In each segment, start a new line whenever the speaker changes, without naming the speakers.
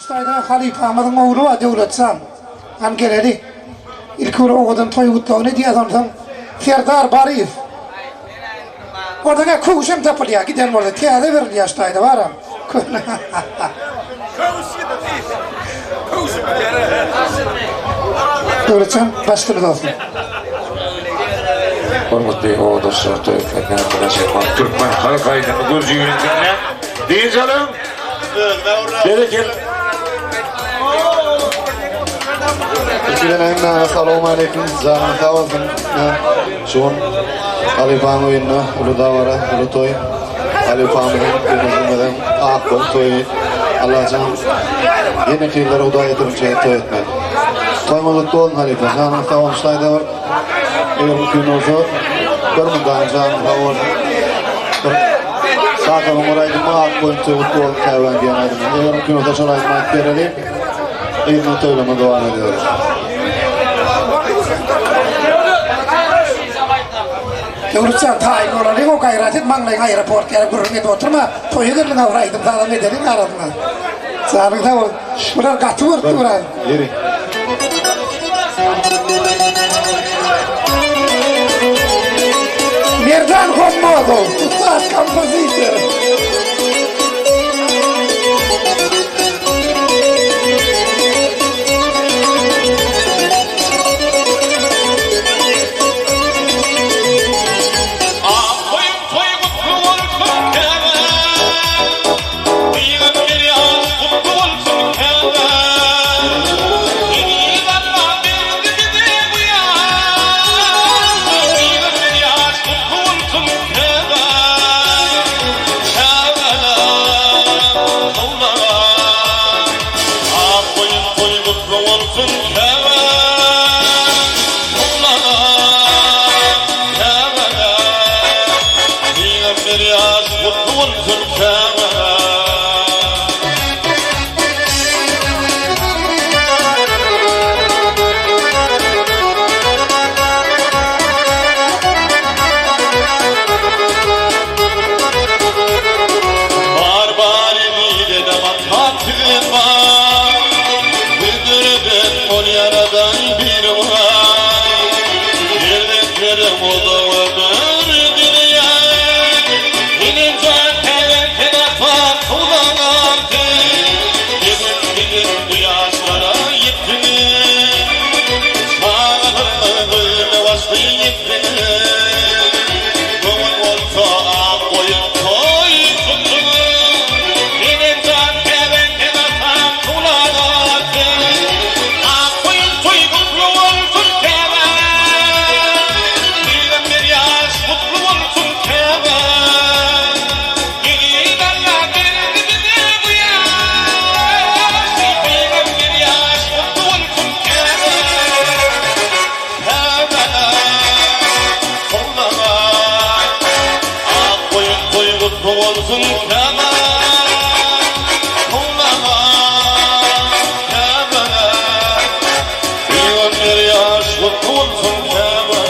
Ştaýda halypamyzyň ogly bar Döwletjan. Hany geleli. Ilki bir owadan toý gutlagyny edýäs onsoň Serdar Baryýew. Orada ne köwşem tapylýar giden bolsa täze berilýär ştaýda baram. Köne. Döwletjan başdyr dostum.
Hormatly obadaşlar, toý Türkmen halk aýdymy gürjüginiň diňläp, dynç alyň. Berekella.
Ilkiden hemmäňe salowmaleýkim, janyňyz sag bolsun. Şu gün halypaň öýünde uly dabara, uly toý. Halypamyzyň, gelnejemiziň ak boýun toýy. Allajan ýeneki ýyllara Hudaý ýetirinçä toý etmek. Toýuňyz gutly bolsun halypa, janyňyz sag bolsun şaýda bir eger mümkin bolsa bir mundan janyň sag bolsun. Bir Kakamyň bir aýdymy Ak boýun toý gutly bolsun käbäm diýen aýdymy. Eger mümkin bolsa şol aýdymy aýdyp bereliň. Yzyna toýlama dowam ediberis.
Döwletjan taýyn bolalyň o gaýrat et maňlaýyň aeroport ýaly gürrüň edip oturma toýa geldiň a bir aýdym sazam edeliň arasynda. Janyň sag bolsun. Bular gaty görüpdi biraz.
Ýeri.
Merdan Hommadow, ussat kompozitor.
Ak toýuň toýy gutly bolsun käbäm, Pygamber ýaş gutly bolsun käbäm. Eziz Alla berdi bize bu ýaş, Pygamber ýaş gutly bolsun käbäm. Käbäm, towlaram. Ak toýuň toýy gutly bolsun käbäm. Towlaram, käbäm. Pygamber ýaş gutly bolsun käbäm. Bar bar nirede matan size bar Bir döreden ol ýaradan bir bar Ýerden kerem uzaga bir dileýän Enem jan käbäm sen asman suwlanan sen Gidip gidip bu ýaşlara ýetdiňiz Çagalarňa gözüne başly ýetdiňiz Göwün bolsa ak goýun toý tutduňyz Enem jan käbäm sen asman suwlanan sen Ak goýun toý gutly bolsun käbäm Pygamber ýaş gutly bolsun käbäm Eziz Alla berdi bize bu ýaşy Pygamber ýaş gutly bolsun käbäm Käbäm Toýlaram Ak goýun toý gutly bolsun käbäm Toýlaram käbäm Pygamber ýaş gutly bolsun käbäm.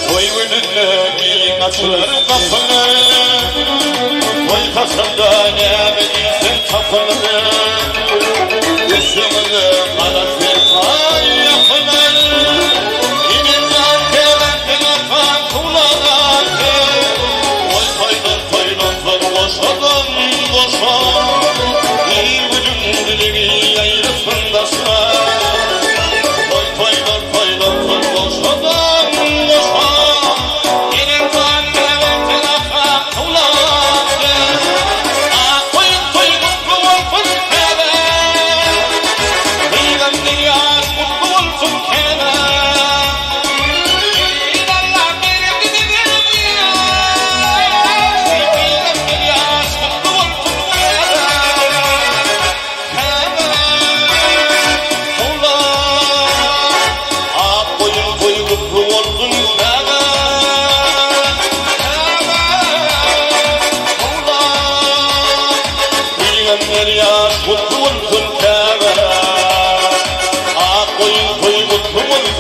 Toý gününde giň açylar gapylar, Toý saçakda näme diýseň tapylar. Üstüňize gara serpaý ýapylar. Enem jan käbäm sen ataň tuwlanan sen. Toý toýdan toýlansa goşadan goşa. Ir günüň dilegi ýaýrasyn daşa. Toý toýdan toýlansa goşadan goşa. Enem jan käbäm sen ataň tuwlanan sen. Ak toýuň toýy gutly bolsun käbäm. Pygamber.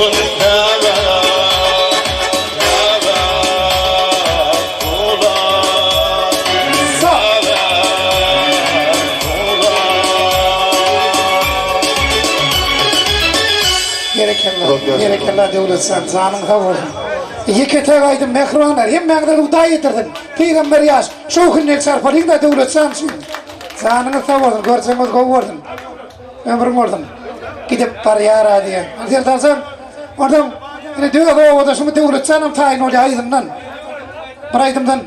bolsun Käbe Käbe Kula
Sag.
Käbe Kula
Berekella.
Uzak yaşa.
Berekella Döwletjan. Janyň sag bolsun. Ýeke tek aýdym mähribanlar. Hemmäňize Hudaý ýetirsin. Pygamber ýaş. Şowhun el çarpalyň da Döwletjan üçin. Janyňyz sag bolsun. Görjeňiz gowy bolsun. Ömrüň bolsun. Gidip barýar-a diýen. Serdarjan, onsoň ine döwet obadaşymyz Döwletjanam taýyn bolýar yzyndan. Bir aýdymdan.